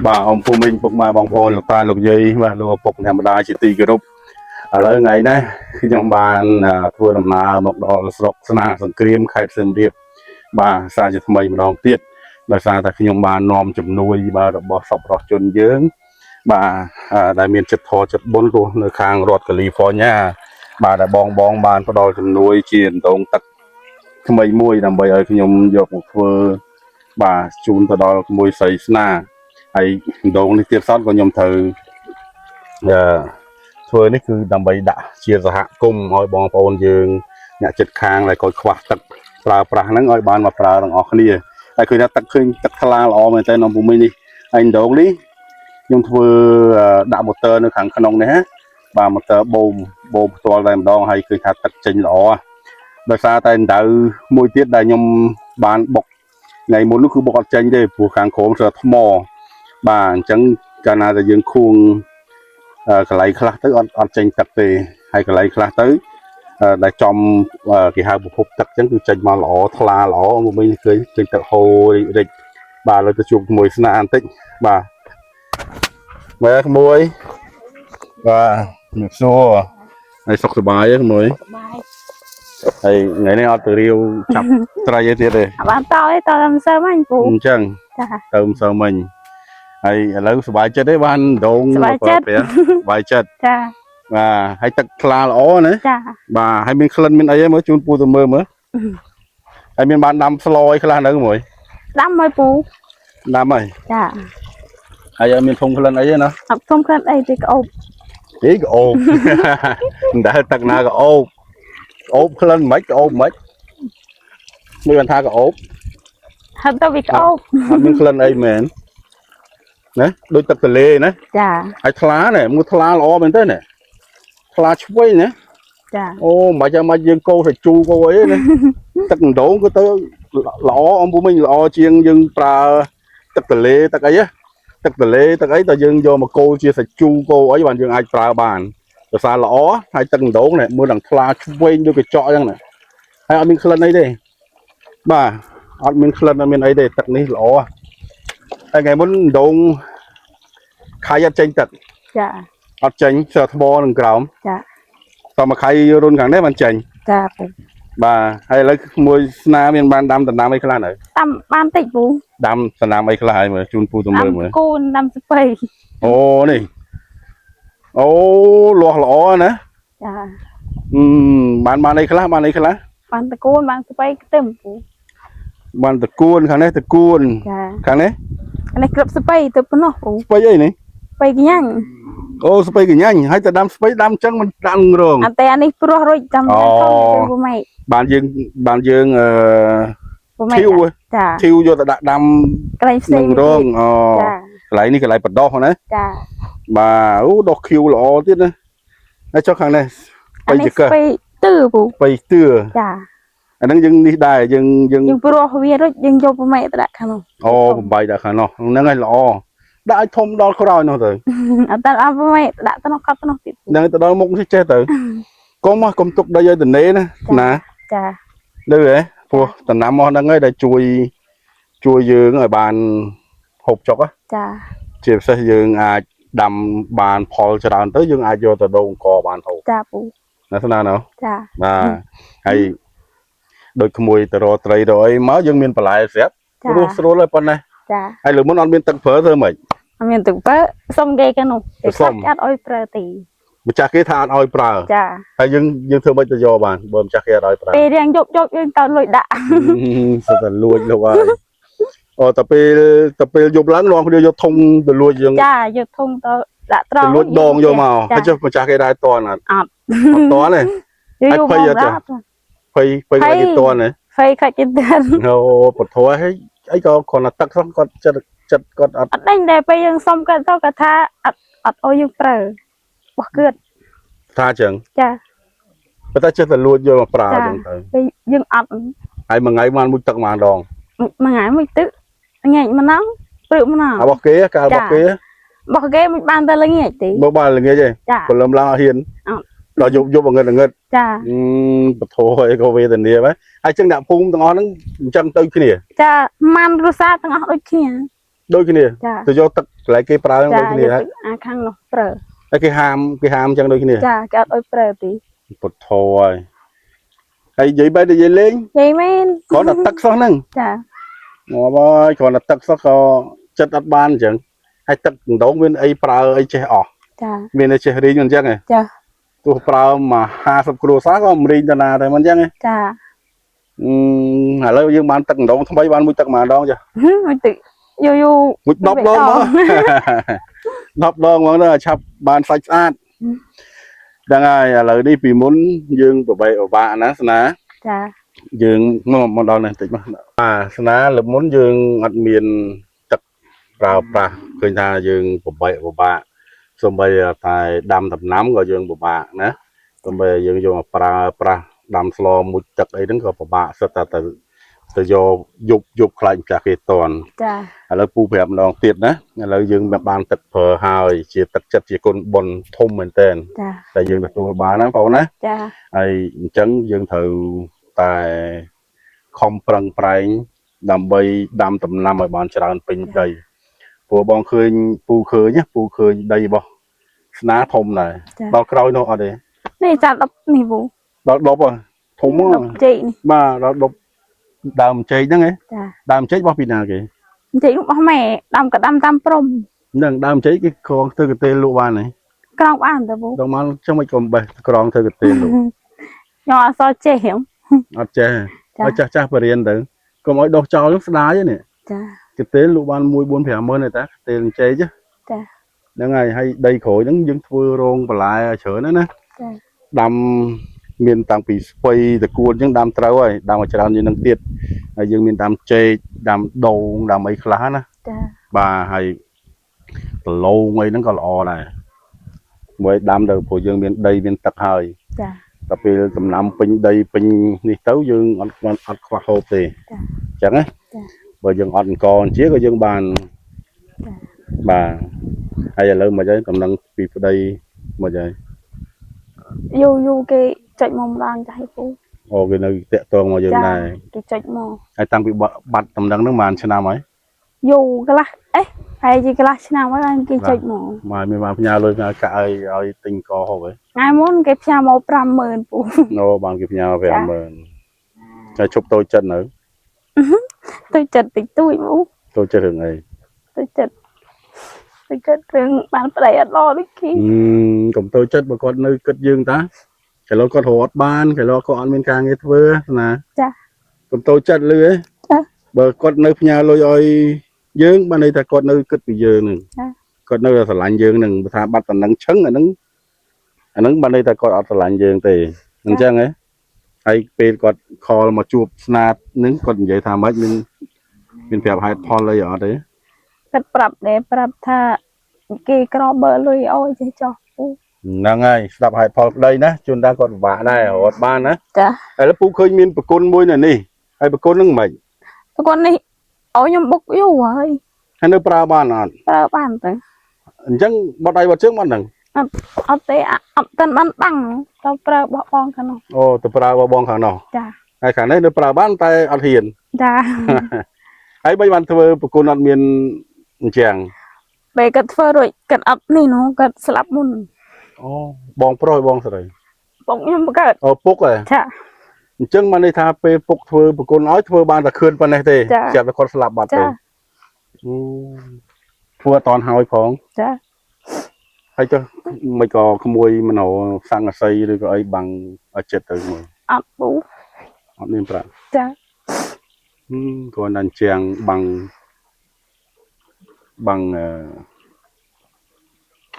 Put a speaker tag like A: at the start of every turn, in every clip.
A: បាទអម្ពូមីងពុកម៉ែបងប្អូនលោកតាលោកយាយបាទលោកឪពុកអ្នកម្ដាយជាទីគោរពឥឡូវថ្ងៃនេះខ្ញុំបានធ្វើដំណើរមកដល់ស្រុកស្នាសង្គ្រាមខេត្តសៀមរាបបាទសារជាថ្មីម្ដងទៀតដោយសារតែខ្ញុំបាននាំជំនួយបាទរបស់សប្បុរសជនយើងបាទដែលមានចិត្តធម៌ចិត្តបុណ្យរស់នៅខាងរដ្ឋកាលីហ្វ័រញ៉ាបាទដែលបងបងបានផ្ដល់ជំនួយជាអណ្ដូងទឹកថ្មីមួយដើម្បីឲ្យខ្ញុំយកមកធ្វើបាទជូនទៅដល់ក្មួយស្រីស្នា ហើយដងនេះទៀតសោតក៏ខ្ញុំត្រូវអឺធ្វើនេះគឺដើម្បីដាក់ជាសហគមន៍ឲ្យបងប្អូនយើងអ្នកចិត្តខាងដែលគាត់ខ្វះទឹកប្រើប្រាស់ហ្នឹងឲ្យបានមកប្រើទាំងអស់គ្នាហើយឃើញថាទឹកឃើញទឹកថ្លាល្អមែនតើនៅភូមិនេះហើយដងនេះខ្ញុំធ្វើដាក់ម៉ូទ័រនៅខាងក្នុងនេះណាបាទម៉ូទ័របូមបូមផ្ទាល់តែម្ដងហើយឃើញថាទឹកចេញល្អដោយសារតែដៅមួយទៀតដែលខ្ញុំបានបុកថ្ងៃមុននោះគឺបុកអត់ចេញទេព្រោះខាងក្រោមស្ទើរថ្ម បាទអញ្ចឹងកាលណាតែយើងខួងកន្លែងខ្លះទៅអត់អត់ចេញទឹកទេហើយកន្លែងខ្លះទៅដែលចំគេហៅប្រភពទឹកអញ្ចឹងគឺចេញមកល្អថ្លាល្អមកវិញឃើញចេញទឹកហូររិចរិចបាទឥឡូវទៅជួបក្មួយស្នាបន្តិចបាទមើលក្មួយបាទជំរាបសួរហើយសុខសប្បាយទេក្មួយ
B: បាយ
A: ហើយថ្ងៃនេះអត់ទៅរាវចាប់ត្រីអីទៀតទេ
B: អត់បានតទេតតែមិនសើមិញពូ
A: អញ្ចឹង
B: ចា
A: ទៅម្សិលមិញហើយឥឡូវសប្បាយចិត្តទេបានដង
B: សប្បាយចិត្ត
A: សប្បាយចិត្ត
B: ចា
A: បាទហើយទឹកថ្លាល្អណា
B: ចា
A: បាទហើយមានក្លិនមានអីទេមើលជូនពូទៅមើលមើលហើយមានបានដាំស្លអីខ្លះនៅមួយ
B: ដាំមកពូ
A: ដាំហើយ
B: ចា
A: ហើយអត់មានធុំក្លិនអីទេណា
B: អត់ធំក្លិនអីទេក្អូប
A: អីក្អូប មិនដែលទឹកណាក្អូបក្អូបក្លិនមិនក្អូបមិនមួយបានថាក្អូប
B: ហឹបទៅវាក្អូប
A: អត់មានក្លិនអីមែនណាដូចទឹកទន្លេណា
B: ចា
A: ហើយថ្លានេះមួយថ្លាល្អមែនទេនេះថ្លាឆ្វេងណា
B: ចា
A: អូមិនបាច់ចាំបាច់យើងកូរសាច់ជូរកូរអីណា ទឹកម្ដងគឺទៅល្អអំពូមិញល្អជាងយើងប្រើទឹកទលេទឹកអីណាទឹកទលេទឹកអីតើយើងយកមកកូរជាសាច់ជូរកូរអីបានយើងអាចប្រើបានដោយសារល្អហើយទឹកម្ដងនេះមើលដល់ថ្លាឆ្វេងដូចកញ្ចក់អញ្ចឹងណាហើយអត់មានក្លិនអីទេបាទអត់មានក្លិនអត់មានអីទេទឹកនេះល្អហើយថ្ងៃមុនម្ដងខៃអត់ចេញទឹក
B: ចា
A: អត់ចេញស្ទើរថ្មនឹងក្រោម
B: ចា
A: តមកខៃរុនខាងនេះបានចេញ
B: ចាពូ
A: បាទហើយឥឡូវមួយស្នាមានបានដាំដំណាំអីខ្លះនៅ
B: ដាំបានតិចពូ
A: ដាំដំណាំអីខ្លះហើយមើលជូនពូទៅ
B: ដាំ
A: មើលមើល
B: គូនដាំស្ពៃ
A: អូនេះអូលាស់ល្អណា
B: ចា
A: អឺបានបានអីខ្លះបានអីខ្លះ
B: បានតកូនបានស្ពៃខ្ទឹមពូ
A: បានតកួនខាងនេះតកួន
B: ចា
A: ខាងនេះ
B: អានេះក្រឹបស្ពៃទៅប៉ុណ្ណោះពូ
A: ស្ពៃអីនេះ
B: ស្ពៃកញ្ញាញ់
A: អូស្ពៃកញ្ញាញ់ហើយទៅដាំស្ពៃដាំអញ្ចឹងមិនដាំរង
B: អត់តែអានេះព្រោះរួចចាំ
A: អូ
B: ខំទៅពូម៉ែ
A: បានយើងបានយើងអឺ
B: ពូម៉ែ
A: ធីវ
B: ចា
A: ធីវយកទៅដាក់ដាំ
B: កន្លែងផ្សេ
A: នឹង
B: ង
A: រងអូ
B: ចា
A: កន្លែងនេះកន្លែងបដោះណា
B: ចា
A: បាទអូដោះខៀវល្អទៀតណាហើយចុះខាងនេះស្ពៃ
B: អានេះ
A: ចកឹះ
B: ស្ពៃទឺពូ
A: ស្ពៃទឿ
B: ចា
A: អាហ្នឹងយើងនេះដែរយើងយើង
B: យើងព្រោះវារួចយើងយកប្រម៉ែទៅដាក់ខាងនោះ
A: អូបំបីដាក់ខាងនោះហ្នឹងហើយល្អដាក់ឲ្យធំដល់ក្រោយនោះទៅ
B: អត់តែអត់ប្រម៉ែដាក់ទៅនោះកប់ទៅនោះទៀត
A: ហ្នឹងទៅដល់មុខនេះចេះទៅកុំកុំទុកដីឲ្យតនេណាណា
B: ចា
A: លឺហ៎ព្រោះតំណាំមកហ្នឹងហើយដែលជួយជួយយើងឲ្យបានហូបចុក
B: ចា
A: ជាពិសេសយើងអាចដាំបានផលច្រើនទៅយើងអាចយកទៅដូងកបានហូប
B: ចាពូ
A: ណាស្នាណោះ
B: ចា
A: បាទហើយដូចក្មួយទៅរកត្រីរកអីមកយើងមានបន្លែស្រាប់
B: ចា
A: រស់ស្រួលហើយប៉ុណ្ណេះ
B: ចា
A: ហើយលើមុនអត់មានទឹកប្រើធ្វើម៉េច
B: អត់មានទឹកបើសុំគេខាងនោះ
A: ទៅសុំ
B: គេអត់ឲ្យប្រើទេ
A: ម្ចាស់គេថាអត់ឲ្យប្រើ
B: ចា
A: ហើយយើងយើងធ្វើម៉េចទៅយកបានបើម្ចាស់គេអត់ឲ្យប្រើ
B: ពេលរៀងយប់យប់យើងទៅលួចដាក់
A: សិតតែលួចលោកហើយអូតែពេលតែពេលយប់ឡើងនាំគ្នាយកធុងទៅលួចយើង
B: ចាយកធុងទៅដាក់ត្រង់
A: ទៅលួចដងយកមក
B: ចា
A: ហើយចុះម្ចាស់គេដែរតន់អត់
B: អត់
A: អត់តន់ទេ
B: យូរ
A: ហើយភ័យអត់ចា
B: មកដល់
A: ភ័យភ័យខ្លាចគេតន់ទេ
B: ភ័យខ្លាចគេតន់
A: អូពធហើយអីក៏គ្រាន់តែទឹកសោះគាត់ចិត្តចិត្តគាត់អត់
B: អត់ដេញដែរពេលយើងសុំគាត់ទៅគាត់ថាអត់អត់ឲ្យយើងប្រើបោះគឿត
A: ថាចឹង
B: ចា
A: ប៉ុន្តែចិត្តតែលួចយកមកប្រើចឹងទៅ
B: ពេលយើងអត់
A: ហើយមួយថ្ងៃបានមួយទឹកមួយដង
B: មួយថ្ងៃមួយទឹកញែកម្ដងព្រឹកម្ដង
A: អារបស់គេកាលរបស់គេ
B: របស់គេមិនបានទៅល្ងាចទេ
A: មកបានល្ងាចទេ
B: ចា
A: ព្រលឹមឡើងអត់ហ៊ាន
B: អត់
A: ដល់យប់យប់ងឹតងឹត
B: ចា
A: បធរអីក៏វេទនាដែរហើយចឹងអ្នកភូមិទាំងអស់ហ្នឹងអញ្ចឹងទៅគ្នា
B: ចាម៉ាន់រុសាទាំងអស់ដូចគ្នា
A: ដូចគ្នា
B: ចា
A: ទៅយកទឹកកន្លែងគេប្រើហ្នឹង
B: ចា
A: ដូចគ្នាហើយ
B: យកទឹកអាខាងនោះប្រើ
A: ហើយគេហាមគេហាមអញ្ចឹងដូចគ្នា
B: ចាគេអត់អុយប្រើទេ
A: ពុទ្ធោហើយហើយនិយាយបែបនិយាយលេង
B: និយាយមែន
A: គ្រាន់តែទឹកសោះហ្នឹង
B: ចា
A: ងាប់ហើយគ្រាន់តែទឹកសោះក៏ចិត្តអត់បានអញ្ចឹងហើយទឹកដងមានអីប្រើអីចេះអស់
B: ចា
A: មានអីចេះរីងមិនអញ្ចឹងឯង
B: ចា
A: ទោះប្រើមក50គ្រួសារក៏មិនរីងទៅណាដែរមិនអញ្ចឹងឯង
B: ចា
A: អឺឥឡូវយើងបានទឹកម្ដងថ្មីបានមួយទឹកម្ដងចា
B: មួយទឹកយូរយូរ
A: មួយ10ដងមក 10ដងហ្មងទៅឲ្យឆាប់បានសាច់ស្អាតដឹងហើយឥឡូវនេះពីមុនយើងប្របីអបាក់ណាស្នា
B: ចា
A: យើងមកមកដល់នេះបន្តិចមកអាស្នាលើកមុនយើងអត់មានទឹកប្រើប្រាស់ឃើញថាយើងប្របីអបាក់សំបីតែដាំដំណាំក៏យើងពិបាកណាសំបីយើងយកមកប្រើប្រាស់ដាំស្លមុជទឹកអីហ្នឹងក៏ពិបាកសិតតែទៅទៅយកយប់យប់ខ្លាចម្ចាស់គេតន់
B: ចា
A: ឥឡូវពូប្រាប់ម្ដងទៀតណាឥឡូវយើងបានទឹកប្រើហើយជាទឹកចិត្តជាគុណបុណ្យធំមែនទែន
B: ចា
A: តែយើងទទួលបានណាបងប្អូនណា
B: ចា
A: ហើយអញ្ចឹងយើងត្រូវតែខំប្រឹងប្រែងដើម្បីដាំដំណាំឲ្យបានច្រើនពេញដីព្រោះបងឃើញពូឃើញណាពូឃើញដីរបស់ស្នាធំដែរ
B: ចា
A: ដល់ក្រោយនោះអត់ទេ
B: នេះចា10នេះពូ
A: ដល់ដប់ហ៎ធំហ៎
B: 10ចេកនេះ
A: បាទដល់ដប់ដើមចេកហ្នឹងឯង
B: ចា
A: ដើមចេករបស់ពីណាគេ
B: ចេករបស់ម៉ែដាំក៏ដាំតាមព្រំ
A: ហ្នឹងដើមចេកគេក្រងធ្វើកាទេលលក់បានហ៎
B: ក្រោកបានទៅពូ
A: ដល់មកចង់មិនក៏បេះក្រងធ្វើកាទេលលក់
B: ខ្ញុំអត់សល់ចេះហ៎
A: អត់ចេះ
B: ចា
A: ឲ្យចាស់ចាស់បរៀនទៅកុំឲ្យដោះចោលហ្នឹងស្ដាយហ្នឹងនេះ
B: ចា
A: កាទេលលក់បាន1 4 5ម៉ឺនទេតាកាទេលចេក
B: ចា
A: ហ្នឹងហើយហើយដីក្រួយហ្នឹងយើងធ្វើរោងបន្លែឲ្យច្រើនណាស់ណា
B: ចា
A: ដាំមានតាំងពីស្ពៃតកួនអញ្ចឹងដាំត្រូវហើយដាំឲ្យច្រើនជាងហ្នឹងទៀតហើយយើងមានដាំចេកដាំដូងដាំអីខ្លះណា
B: ចា
A: បាទហើយប្រឡូងអីហ្នឹងក៏ល្អដែរមួយដាំទៅព្រោះយើងមានដីមានទឹកហើយ
B: ចា
A: ដល់ពេលដំណាំពេញដីពេញនេះទៅយើងអត់អត់ខ្វះហូបទេ
B: ចា
A: អញ្ចឹងណា
B: ចា
A: បើយើងអត់អង្គអញ្ជាក៏យើងបាន
B: ចា
A: បាទហើយឥឡូវមកហើយកំណឹងពីប្តីមកហើយ
B: យូរយូរគេចុចមកម្ដងចាស់ឯពូ
A: អូគេនៅតាក់ទងមកយើង
B: ចា
A: ដែរ
B: គេចុចមក
A: ហើយតាំងពីបាត់តំណឹងហ្នឹងប្រហែលឆ្នាំហើយ
B: យូរកន្លះអេហើយជាកន្លះឆ្នាំហើយបានគេចុចមក
A: មកមានបានផ្ញើលុយផ្ញើកាក់ឲ្យឲ្យទិញកហូបហើយ
B: ថ្ងៃមុនគេផ្ញើមក50000ពូ
A: អូបានគេផ្ញើ50000ហើយឈប់តូចចិត្តនៅ
B: ទៅចិត្តតិចតួចពូ
A: តូចចិត្តរឿងអី
B: ទៅចិត្តទៅចិត្តរឿងបានប្តីអត់ល្អដូចគេ
A: កុំតូចចិត្តបើគាត់នៅគិតយើងតាគេលោគាត់រត់បានគេលោគាត់អត់មានការងារធ្វើណា
B: ចា
A: កុំតូចចិត្តលឺហ៎
B: ចា
A: បើគាត់នៅផ្ញើលុយឲ្យយើងបានន័យថាគាត់នៅគិតពីយើងហ្នឹង
B: ចា
A: គាត់នៅតែស្រឡាញ់យើងហ្នឹងបើថាបាត់តំណឹងឈឹងអាហ្នឹងអាហ្នឹងបានន័យថាគាត់អត់ស្រឡាញ់យើងទេអញ្ចឹងហ៎ហើយពេលគាត់ខលមកជួបស្នាហ្នឹងគាត់និយាយថាម៉េចមានមានប្រាប់ហេតុផលអីអត់ទេ
B: គាត់ប្រាប់ដែរប្រាប់ថាគេក្របើលុយអោយចេះចោះពូ
A: ហ្នឹងហើយស្ដាប់ហេតុផលប្តីណាជួនតាគាត់ពិបាកដែររត់បានណា
B: ចា
A: ឥឡូវពូឃើញមានប្រគុណមួយនៅនេះហើយប្រគុណហ្នឹងមិន
B: តគាត់នេះឲ្យខ្ញុំបុកយូរហើយ
A: ហើយនៅប្រើបានអត់
B: ប្រើបានទៅ
A: អញ្ចឹងបត់ដៃបត់ជើងបាត់ហ្នឹង
B: អត់ទេអត់តាន់បានបាំងទៅប្រើបោះបងខាងនោះ
A: អូទៅប្រើរបស់បងខាងនោះ
B: ចា
A: ហើយខាងនេះនៅប្រើបានតែអត់ហ៊ាន
B: ចា
A: ហើយបីបានធ្វើប្រគុណអត់មានអញ្ចឹង
B: ពេលគាត់ធ្វើរួចគាត់អត់នេះនោះគាត់ស្លាប់មុន
A: អូបងប្រុសឲ្យបងស្រី
B: ពុកខ្ញុំបង្កើត
A: អូពុកហ៎
B: ចា
A: អញ្ចឹងបានន័យថាពេលពុកធ្វើប្រគុណឲ្យធ្វើបានតែខឿនប៉ុណ្ណេះទេ
B: ចា
A: ចាប់តែគាត់ស្លាប់បាត់
B: ចា
A: ទៅអូធ្វើអត់តន់ហើយផង
B: ចា
A: ហើយចុះមិនក៏ក្មួយមនោសង្កសីឬក៏អីបាំងឲ្យចិត្តទៅមួយ
B: អត់ពូ
A: អត់មានប្រាក់
B: ចា
A: ហឹមគ្រាន់តែអញ្ចឹងបាំងបាំងអឺ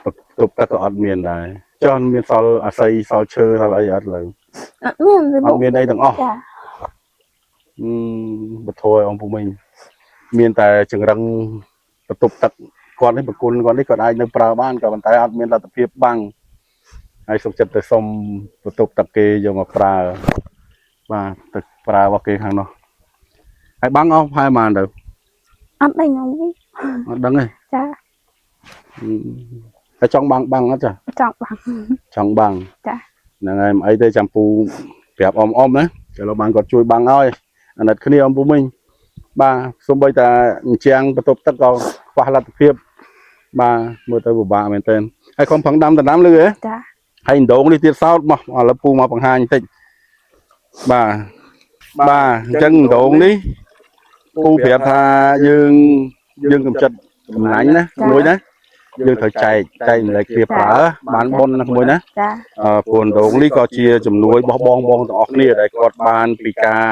A: បន្ទប់ទឹកក៏អត់មានដែរចុះមានសល់អាស័យសល់ឈើសល់អីអត់លើ
B: អត់មានទេ
A: អត់មានអីទាំងអស់
B: ចា
A: អឺបធរឲ្យអង្គពុំវិញមានតែចង្រឹងបន្ទប់ទឹកគាត់នេះប្រគុណគាត់នេះគាត់អាចនៅប្រើបានក៏ប៉ុន្តែអត់មានលទ្ធភាពបាំងហើយសុខចិត្តទៅសុំបន្ទប់ទឹកគេយកមកប្រើបាទទឹកប្រើរបស់គេខាងនោះហើយបាំងអស់ប្រហែលប៉ុន្មានទៅ
B: អត់ដឹងខ្ញុំ
A: អត់ដឹងទេ
B: ចា
A: តែចង់បាំងបាំងអត់ចា
B: ចង់បាំង
A: ចង់បាំង
B: ចា
A: ហ្នឹងហើយមិនអីទេចាំពូប្រាប់អ៊ំអ៊ំណាគេលោកបានគាត់ជួយបាំងឲ្យអាណិតគ្នាអ៊ំពូមីងបាទសំបីតាអញ្ចាំងបន្ទប់ទឹកក៏ខ្វះលទ្ធភាពបាទមើលទៅពិបាកមែនទែនហើយខំប្រឹងដាំដណ្ដាំលឺហ៎
B: ចា
A: ហើយដងនេះទៀតសោតមកឥឡូវពូមកបង្ហាញបន្តិចបាទបាទអញ្ចឹងដងនេះពូប្រាប់ថាយើងយើងកំចាត់កំណាញ់ណាមួយណាយើងត្រូវចែកចែកម្លែកគ្នាប្រើបានប៉ុនណាមួយណា
B: ចា
A: អឺព្រោះដងនេះក៏ជាជំនួយរបស់បងបងទាំងអស់គ្នាដែលគាត់បានពីការ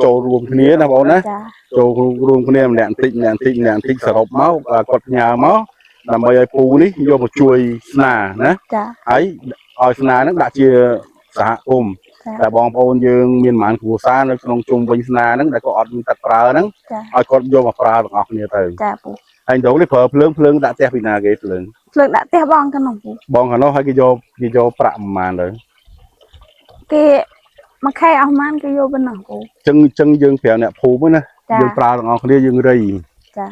A: ចូលរួមគ្នាណាបងណា
B: ចា
A: ចូលរួមគ្នាម្នាក់បន្តិចម្នាក់បន្តិចម្នាក់បន្តិចសរុបមកគាត់ផ្ញើមកដើម្បីឲ្យពូនេះយកមកជួយស្នាណា
B: ចា
A: ហើយឲ្យស្នាហ្នឹងដាក់ជាសហគមន៍
B: ចា
A: តែបងប្អូនយើងមានប្រហែលគ្រួសារនៅក្នុងជុំវិញស្នាហ្នឹងដែលគាត់អត់មានទឹកប្រើហ្នឹង
B: ចា
A: ឲ្យគាត់យកមកប្រើទាំងអស់គ្នាទៅ
B: ចាពូ
A: ហើយដងនេះប្រើភ្លើងភ្លើងដាក់ផ្ទះពីណាគេភ្លើង
B: ភ្លើងដាក់ផ្ទះបងកណ្នោះពូ
A: បងខាងនោះឲ្យគេយកគេយកប្រាក់ប្រហែលទៅ
B: គេមួយខែអស់ប៉ុន្មានគេយកប៉ុណ្ណោះពូ
A: ចឹងចឹងយើងប្រាប់អ្នកភូមិណា
B: ចា
A: យើងប្រើទាំងអស់គ្នាយើងរៃ
B: ចា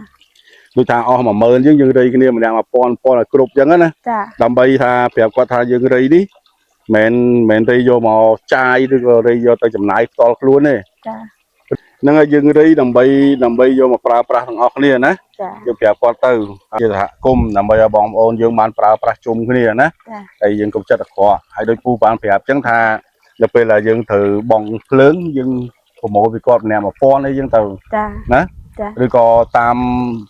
A: ដូចថាអស់10000យើងយើងរៃគ្នាម្នាក់1000 1000ឲ្យគ្រប់ចឹងណា
B: ចា
A: ដើម្បីថាប្រាប់គាត់ថាយើងរៃនេះមិនមែនរៃយកមកចាយឬក៏រៃយកទៅចំណាយផ្ទាល់ខ្លួនទេ
B: ចា
A: ហ្នឹងហើយយើងរៃដើម្បីដើម្បីយកមកប្រើប្រាស់ទាំងអស់គ្នាណា
B: ចា
A: យើងប្រាប់គាត់ទៅជាសហគមន៍ដើម្បីឲ្យបងប្អូនយើងបានប្រើប្រាស់ជុំគ្នាណា
B: ចា
A: ហើយយើងកុំចិត្តអាក្រក់ហើយដូចពូបានប្រាប់ចឹងថានៅពេលដែលយើងត្រូវបងភ្លើងយើងប្រមូលពីគាត់ម្នាក់1000អីចឹងទៅ
B: ចា
A: ណា
B: ចា
A: ឬក៏តាម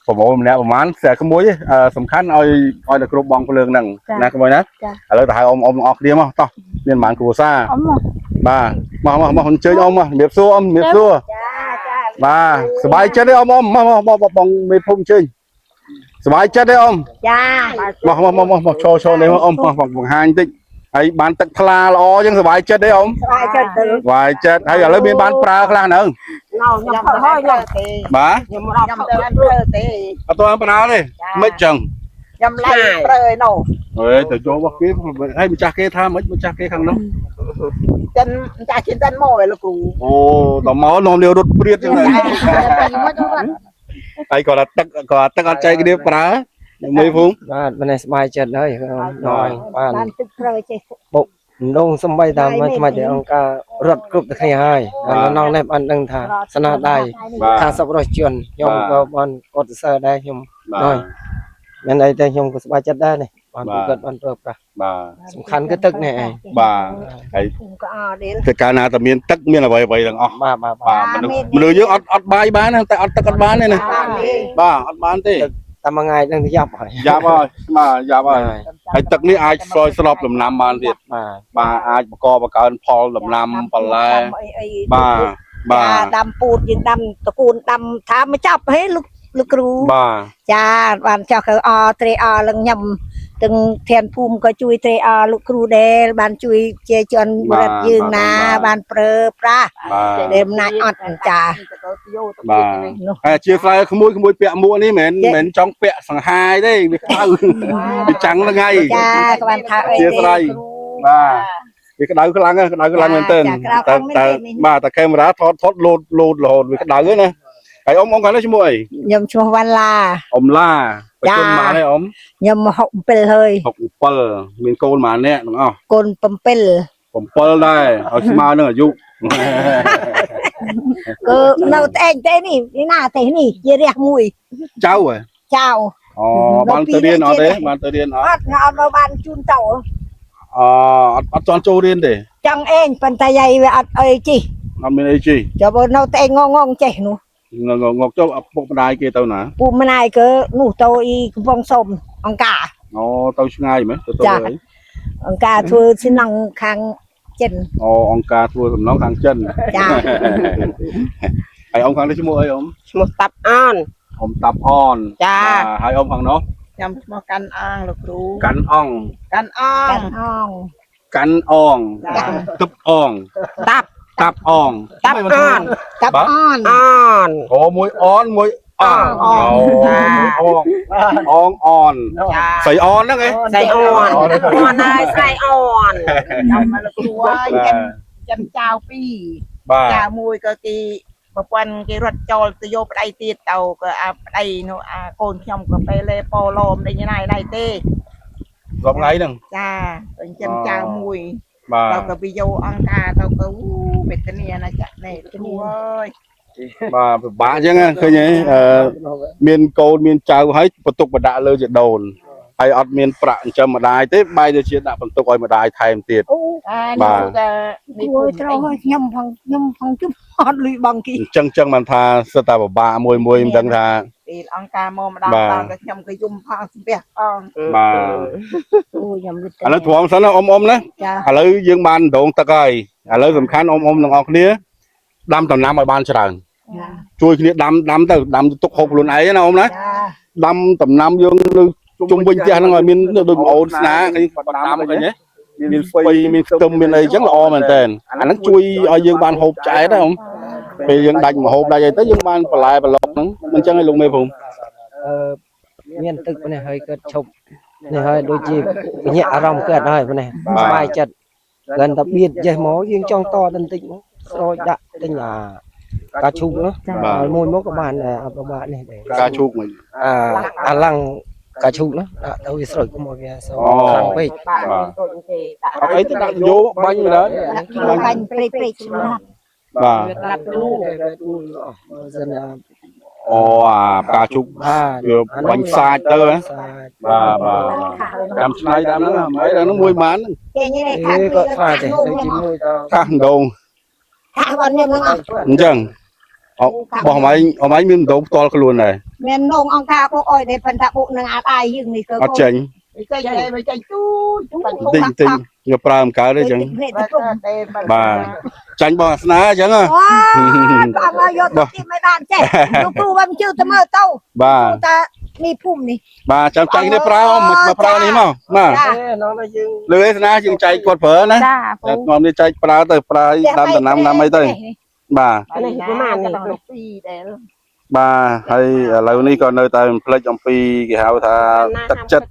A: ប្រមូលម្នាក់ប្រហែលស្អាក្មួយឯងអឺសំខាន់ឲ្យឲ្យតែគ្រប់បងភ្លើងហ្នឹងណាក្មួយណា
B: ចា
A: ឥឡូវទៅហៅអ៊ំអ៊ំទាំងអស់គ្នាមកតោះមានប្រហែលគ្រួសារ
B: អ៊ំមក
A: បាទមកមកមកអញ្ជើញអ៊ំមកជំរាបសួរអ៊ំជំរាបសួរ
C: ចាចា
A: បាទសប្បាយចិត្តទេអ៊ំអ៊ំមកមកមកបងមេភូមិអញ្ជើញសប្បាយចិត្តទេអ៊ំ
C: ចា
A: មកមកមកមកមកឈរឈរនេះមកអ៊ំមកមកបង្ហាញតិចហើយបានទឹកថ្លាល្អចឹងសប្បាយចិត្តទេអ៊ំ
C: ស្បាយចិត្តទៅ
A: សប្បាយចិត្តហើយឥឡូវមានបានប្រើខ្លះនៅ
C: ណៅខ្ញុំផឹកហើយខ្ញុំទេ
A: បាទ
C: ខ្ញុំមកដល់ផឹកប្រើទេ
A: អត់ទាន់ប្រើទេមិនចឹង
C: ខ្ញុំឡៃប្រើឯនោះ
A: អេទៅយករបស់គេហើយម្ចាស់គេថាម៉េចម្ចាស់គេខាងនោះ
C: ចិនចាស់ចិនចិនមកឯលោកគ្រូ
A: អូដល់មកនាំលាវរត់ព្រាតចឹងហើយហើយគាត់ថាទឹកគាត់ថាទឹកអត់ចែកគ្នាប្រើមេភូមិ
D: បាទមិនសប្បាយចិត្តហើយដល់បាន
C: បានទឹកប្រើចេះ
D: ម្ដងសំបីតាមមកថ្មីតែអង្គការរត់គ្រប់តែគ្នាហើយដល់នងនេះបានដឹងថាស្នាដៃ
A: បាទ
D: ខាងសប្បុរសជនខ្ញុំក៏បានកត់សរសើរដែរខ្ញុំ
A: បាទ
D: មិនអីទេខ្ញុំក៏សប្បាយចិត្តដែរនេះបានគាត់បានប្រើប្រាស់
A: បាទ
D: សំខាន់គឺទឹកនេះឯង
A: បាទហើយ
C: ភូមិក៏អត់ទេ
A: តែកាលណាតែមានទឹកមានអ្វីអ្វីទាំងអស់
D: បាទបាទ
A: បាទមនុស្សមនុស្សយើងអត់អត់បាយបានណាតែអត់ទឹកអត់បានទេណាបាទអត់បានទេ
D: តែមួយថ្ងៃនឹងយ៉ាប់ហើយ
A: យ៉ាប់ហើយបាទយ៉ាប់ហើយហើយទឹកនេះអាចស្រោចស្រពដំណាំបានទៀត
D: បាទ
A: បាទអាចបង្កបង្កើនផលដំណាំបន្លែ
C: អីអី
A: បាទបាទ
C: ដាំពូតយើងដាំតកូនដាំថាមកចាប់ហេលោកលោកគ្រូ
A: បាទ
C: ចាបានចោះក៏អត្រេអលឹងញ៉ាំទាំងធានភូមិក៏ជួយត្រេអលោកគ្រូដែលបានជួយជាជនបរិទ្ធយើងណាបានប្រើប្រាស់
A: បាទ
C: ដែលអំណាចអត់ចា
A: បាទ
C: នោះ
A: ហើយអធិស្ឋានក្មួយក្មួយពាក់មួកនេះមិនមែនមិនចង់ពាក់សង្ហាយទេវាក្តៅវាចាំងហ្នឹងហើយ
C: ចាក៏បានថាអី
A: អធិស្ឋានបាទវាក្តៅខ្លាំងណាស់ក្តៅខ្លាំងមែនទែន
C: តែ
A: តែតែបាទតែកាមេរ៉ាថតថតលោតលោតរហូតវាក្តៅហ្នឹងណាហើយអ៊ំអ៊ំខាងនេះឈ្មោះអី
C: ខ្ញុំឈ្មោះវ៉ាន់ឡា
A: អ៊ំឡាបច្ចុប្បន្នបានទេអ៊ំ
C: ខ្ញុំ67ហើយ
A: 67មានកូនប៉ុន្មាននាក់ទាំងអស់
C: កូន7
A: 7ដែរឲ្យស្មើនឹងអាយុ
C: គឺនៅតែឯងទេនេះនេះណាទេនេះជារះមួយ
A: ចៅហ៎
C: ចៅ
A: អូបានទៅរៀនអត់ទេបានទៅរៀនអត់
C: អត់អត់មកបានជូនទៅ
A: អអត់អត់ទាន់ចូលរៀនទេ
C: ចង់ឯងប៉ុន្តែយាយវាអត់អីជី
A: អត់មានអីជី
C: ចុះបើនៅតែឯងងងចេះនោះ
A: ងងងកចុះឪពុកម្ដាយគេទៅណា
C: ពូម្នាយគឺនោះទៅអ៊ីកំពង់សុំអង្ការ
A: អូទៅឆ្ងាយមែនទៅទៅអី
C: អង្ការធ្វើសំណង់ខាងចិន
A: អូអង្គការធ្វើសំណងខាងចិន
C: ចា
A: ហើយអ៊ំខាងនេះឈ្មោះអីអ៊ំ
E: ឈ្មោះតាប់អន
A: អ៊ំតាប់អន
E: ចា
A: បាទហើយអ៊ំខាងនោះ
E: ខ្ញុំឈ្មោះកាន់អងលោកគ្រូ
A: កាន់អង
E: កាន់អង
C: កាន់អង
A: កាន់អង
E: ចា
A: ទឹកអង
E: តាប់
A: តាប់អង
E: តាប់អន
C: តាប់អន
E: អន
A: អូមួយអនមួយអង
E: អង
A: អូមួយអងអងអន
E: ចា
A: ស្រីអនហ្នឹងឯង
E: ស្រីអនអនហើយស្រីអនខ្ញុំមកលោកគ្រូហើយ
A: បាទ
E: ចិនចិនចៅពីរ
A: បាទ
E: ចៅមួយក៏គេប្រពន្ធគេរត់ចូលទៅយកប្តីទៀតទៅក៏អាប្តីនោះអាកូនខ្ញុំក៏ពេលលេប៉ូឡូមិនដេញណៃណៃទេ
A: រំថ្ងៃហ្នឹង
E: ចាទៅចិនចៅមួយ
A: បាទ
E: ទៅក៏វាយកអង្គការទៅក៏អូវេទនាណាចាក់នេះគ្រូអើយ
A: បាទពិបាកអញ្ចឹងណាឃើញទេអឺមានកូនមានចៅហើយបន្ទុកបដាក់លើជាដូនហើយអត់មានប្រាក់ចិញ្ចឹមម្ដាយទេបែរទៅជាដាក់បន្ទុកឲ្យម្ដាយថែមទៀត
C: អូ
E: អា
A: បាទ
E: នេះក៏នេះ
C: គួយត្រូវហើយខ្ញុំផងខ្ញុំផងជុំអត់លុយបងគី
A: អញ្ចឹងចឹងបានថាសិតតែពិបាកមួយមួយមិនដឹងថា
E: ពេលអង្គការមកម្ដង
A: បាទ
E: ដល់ក៏ខ្ញុំក៏យំផងស្ពះផង
A: បាទ
C: អូខ្ញុំលុយ
A: ឥឡូវទ្រាំសិនណាអ៊ំអ៊ំណា
C: ចា
A: ឥឡូវយើងបានដងទឹកហើយឥឡូវសំខាន់អ៊ំអ៊ំទាំងអស់គ្នាដាំដំណាំឲ្យបានច្រើន
C: ចា
A: ជួយគ្នាដាំដាំទៅដាំទុកហូបខ្លួនឯងណាអ៊ំណា
C: ចា
A: ដាំដំណាំយើងនៅជុំវិញផ្ទះហ្នឹងឲ្យមានដូចប្អូនស្នាឃើញដាំឃើញទេមានស្ពៃមានខ្ទឹមមានអីចឹងល្អមែនតើអាហ្នឹងជួយឲ្យយើងបានហូបឆ្អែតណាអ៊ំពេលយើងដាច់ម្ហូបដាច់អីទៅយើងបានបន្លែប្រឡុកហ្នឹងមិនចឹងឯងលោកមេភូមិ
D: អឺមានទឹកនេះហើយគាត់ឈប់នេះហើយដូចជាញាក់អារម្មណ៍គាត់ហើយនេះសប្បាយចិត្តគាត់តែបៀតចេះមកយើងចង់តបន្តិចមកស្រោចដាក់ទិញអាការឈូកនោះ
A: បាទ
D: មួយមកក៏បានដែរអត់ពិបាកនេះដែរ
A: ការឈូកមួយ
D: អាអាឡាំងកាឈូកនោះដាក់ទៅវាស្រោចកុំឲ្យវាសូ
A: អូ
D: ខ្លាំងពេក
E: បាទ
A: បាទ
E: តូចទេដាក់
A: អត់អីទៅដាក់យោបាញ់ម្ដង
C: បាញ់ព្រៃព្រៃសម្រាប់
A: បាទ
E: វាត្រាប់ទូ
D: បើសិនអា
A: អូអាផ្កាឈូក
D: បាទ
A: វាបាញ់សាច់ទៅហ៎
D: សាច់
A: បាទបាទតាមឆ្នៃតាមហ្នឹងមិនអីដល់ហ្នឹងមួយបាន
C: គេនេះ
D: អេ
C: ខាង
D: ក៏ខ្លាចដែរដូចជាមួយត
A: ខាស់ដង
C: ខាងបងខ្ញុំហ្នឹងអស់
A: អញ្ចឹងអបោះម៉ែងអម៉ែងមានដងផ្ទាល់ខ្លួនដែរ
C: មាននងអង្គការបុកអុយតែប៉ុន្តែបុកនឹងអាចអាយយើងនេះក៏
A: អត់ចេញ
E: វាចេញទេវាចេញទូចបាញ់
A: តិចតិចយកប្រើមិនកើតទេអញ្ចឹង
E: បាទទេ
A: បាទចាញ់បោះអាសនាអញ្ចឹងហ៎
C: អូបងឲ្យយកទៅទីមិនបានចេះលោកគ្រូបានជឿទៅមើលទៅ
A: បាទ
C: តានេះភូមិនេះ
A: បាទចាំចាញ់នេះប្រើមកមកប្រើនេះមកបាទ
C: ចា
D: អេណងតែយើង
A: លើឯស្នាយើងចែកគាត់ប្រើណា
B: ចាពូ
A: តែនាំនេះចែកប្រើទៅប្រើដាំដំណាំដាំអីទៅបាទ
E: នេះប្រហែលនេះក្នុងពីរដែរ
A: បាទហើយឥឡូវនេះក៏នៅតែមិនភ្លេចអំពីគេហៅថាទឹកចិត្ត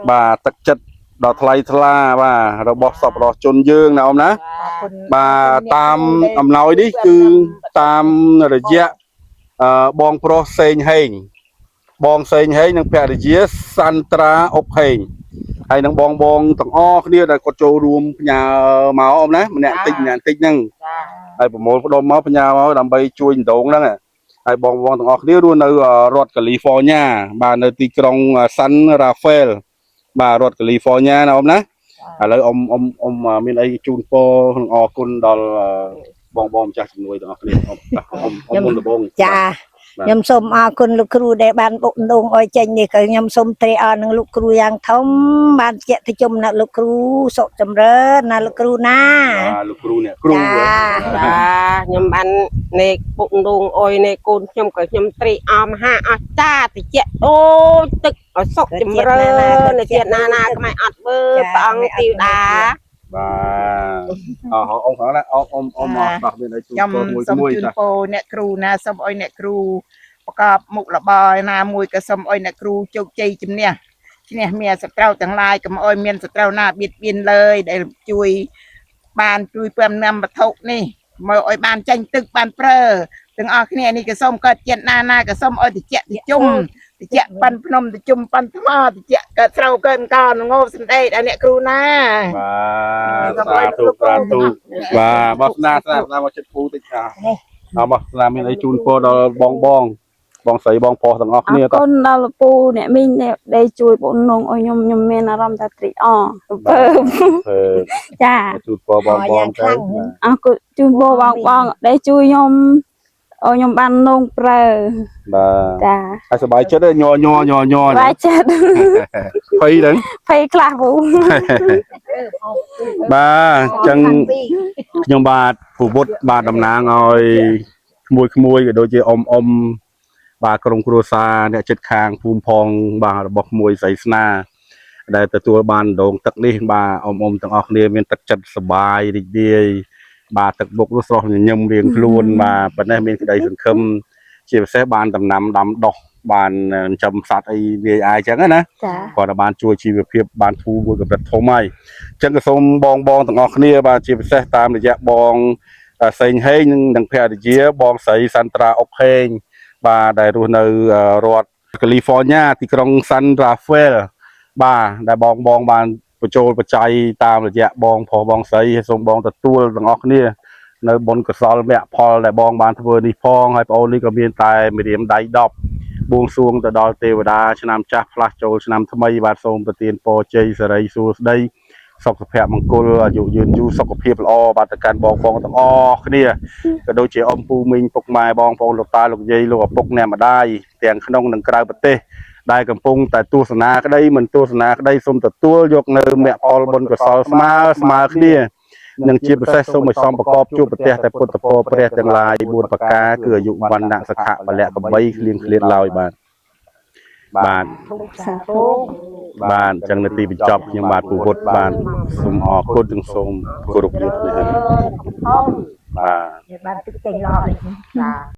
A: បាទទឹកចិត្តដ៏ថ្លៃថ្លាបាទរបស់សប្បុរសជនយើងណាអ៊ំណា
E: អរគុណ
A: បាទតាមអំណោយនេះគឺតាមរយៈអឺបងប្រុសសេងហេងបងសេងហេងនិងភរិយាសន្ត្រាអុកហេងហើយនឹងបងបងទាំងអស់គ្នាដែលគាត់ចូលរួមផ្ញើមកអ៊ំណាម្នាក់តិចម្នាក់តិចហ្នឹង
E: ចា
A: ហើយប្រមូលផ្ដុំមកផ្ញើមកដើម្បីជួយដងហ្នឹងហើយបងបងទាំងអស់គ្នារស់នៅរដ្ឋកាលីហ្វ័រញ៉ាបាទនៅទីក្រុងសាន់រ៉ាហ្វែលបាទរដ្ឋកាលីហ្វ័រញ៉ាណាអ៊ំណាឥឡូវអ៊ំអ៊ំអ៊ំមានអីជូនពរនិងអរគុណដល់បងបងម្ចាស់ជំនួយទាំងអស់គ្នាអ៊ំអ៊ំអ៊ំមុនដំបូង
C: ចាខ្ញុំសូមអរគុណលោកគ្រូដែលបានបុកដងឲ្យចេញនេះក៏ខ្ញុំសូមត្រេកអរនឹងលោកគ្រូយ៉ាងធំបានជាតិជុំណាលោកគ្រូសុខចម្រើនណាលោកគ្រូណា
A: បាទលោកគ្រូអ្នកគ្រូ
C: ចា
F: ចាខ្ញុំបាននៃពុកដងអុយនៃកូនខ្ញុំក៏ខ្ញុំត្រេកអរមហាអស្ចារ្យតិចអូយទឹកឲ្យសុខចម្រើននៅជាតិណាណាខ្មែរអត់វើព្រះអង្គទេវតា
A: បាទអរអ៊ំខាងណាអ៊ំអ៊ំអ៊ំអស់មានអីជូន
E: ខ្ញុំ
A: ពរមួយ
E: សូម
A: មួយចា
E: ជូនពរអ្នកគ្រូណាសូមឲ្យអ្នកគ្រូប្រកបមុខរបរណាមួយក៏សូមឲ្យអ្នកគ្រូជោគជ័យជំនះឈ្នះមានសត្រូវទាំងឡាយកុំឲ្យមានសត្រូវណាបៀតបៀនលើយដែលជួយបានជួយពំនាំវត្ថុនេះមកឲ្យបានចាញ់ទឹកបានប្រើទាំងអស់គ្នានេះក៏សូមកើតចិត្តណាណាក៏សូមឲ្យតិចតិជុំតិចប៉ិនភ្នំតិជុំប៉ិនថ្មតិចកើតស្រូវកើតកងងោសម្ដីដល់អ្នកគ្រូណា
A: បាទសាធុសាធុបាទបោះស្នាស្នាស្នាមកចិត្តពូតិចចាអបោះស្នាមានអីជូនពរដល់បងបងបងស្រីបងប្រុសទាំងអស់
B: អ
A: គ្នាតោះ
B: រគុណដល់លោកពូអ្នកមីងដែលជួយបងនងឲ្យខ្ញុំខ្ញុំមានអារម្មណ៍ថាត្រេកអររំភើប
A: អឺ
B: ចា
A: ជូនពរបងបងទៅ
B: អរគុណជូនពរបងបងដែលជួយខ្ញុំឲ្យខ្ញុំបាននងប្រើ
A: បាទ
B: ចា
A: ហើយសប្បាយចិត្តទេញ័រញ័រញ័រញ័រ
B: សប្បាយចិត្ត
A: ភ័យហ្នឹង
B: ភ័យខ្លះពូ
A: បាទអញ្ចឹងខ្ញុំបាទពូវុទ្ធបាទតំណាងឲ្យក្មួយក្មួយក៏ដូចជាអ៊ំអ៊ំបាទក្រុមគ្រួសារអ្នកចិត្តខាងភូមិផងបាទរបស់ក្មួយស្រីស្នាដែលទទួលបានដងទឹកនេះបាទអ៊ំអ៊ំទាំងអស់គ្នាមានទឹកចិត្តសប្បាយរីករាយបាទទឹកមុខនោះស្រស់ញញឹមរៀងខ្លួនបាទប៉ុន្តែមានក្តីសង្ឃឹមជាពិសេសបានដំណាំដាំដុះបានចិញ្ចឹមសត្វអីនាយអាយអញ្ចឹងណា
B: ចា
A: គាត់បានជួយជីវភាពបានធូរមួយកម្រិតធំហើយអញ្ចឹងក៏សូមបងបងទាំងអស់គ្នាបាទជាពិសេសតាមរយៈបងសេងហេងនិងនិងភរិយាបងស្រីសន្ត្រាអុកហេងបាទដែលរស់នៅរដ្ឋកាលីហ្វ័រញ៉ាទីក្រុងសាន់រ៉ាហ្វែលបាទដែលបងបងបាន បញ្ចូលបច្ច័យតាមរយៈបងប្រុសបងស្រីហើយសូមបងទទួលទាំងអស់គ្នានៅបុណ្យកុសលមគ្គផលដែលបងបានធ្វើនេះផងហើយប្អូននេះក៏មានតែម្រាមដៃ10បួងសួងទៅដល់ទេវតាឆ្នាំចាស់ផ្លាស់ចូលឆ្នាំថ្មីបាទសូមប្រទានពរជ័យសិរីសួស្តីសុខភមង្គលអាយុយឺនយូរសុខភាពល្អបាទទៅកាន់បងបងទាំងអស់គ្នាក៏ដូចជាអំពូមីងពុកម៉ែបងប្អូនលោកតាលោកយាយលោកឪពុកអ្នកម្ដាយទាំងក្នុងនិងក្រៅប្រទេសដែលកំពុងតែទស្សនាក្តីមិនទស្សនាក្តីសូមទទួលយកនៅមគ្គផលបុណ្យកុសលស្មើស្មើគ្នានិងជាពិសេសសូមឲ្យសំប្រកបជួបប្រទះតែពុទ្ធពរព្រះទាំងឡាយ4ប្រការគឺអាយុវណ្ណៈសុខៈពលៈកម្បីគ្លៀងគ្លាតឡើយបាទបាទ
B: សាធុ
A: បាទអញ្ចឹងនៅទីបញ្ចប់ខ្ញុំបាទពូវុទ្ធបាទសូមអរគុណនិងសូមគោរពលាបាទ
C: បានទឹកចេញល្អ
E: ចា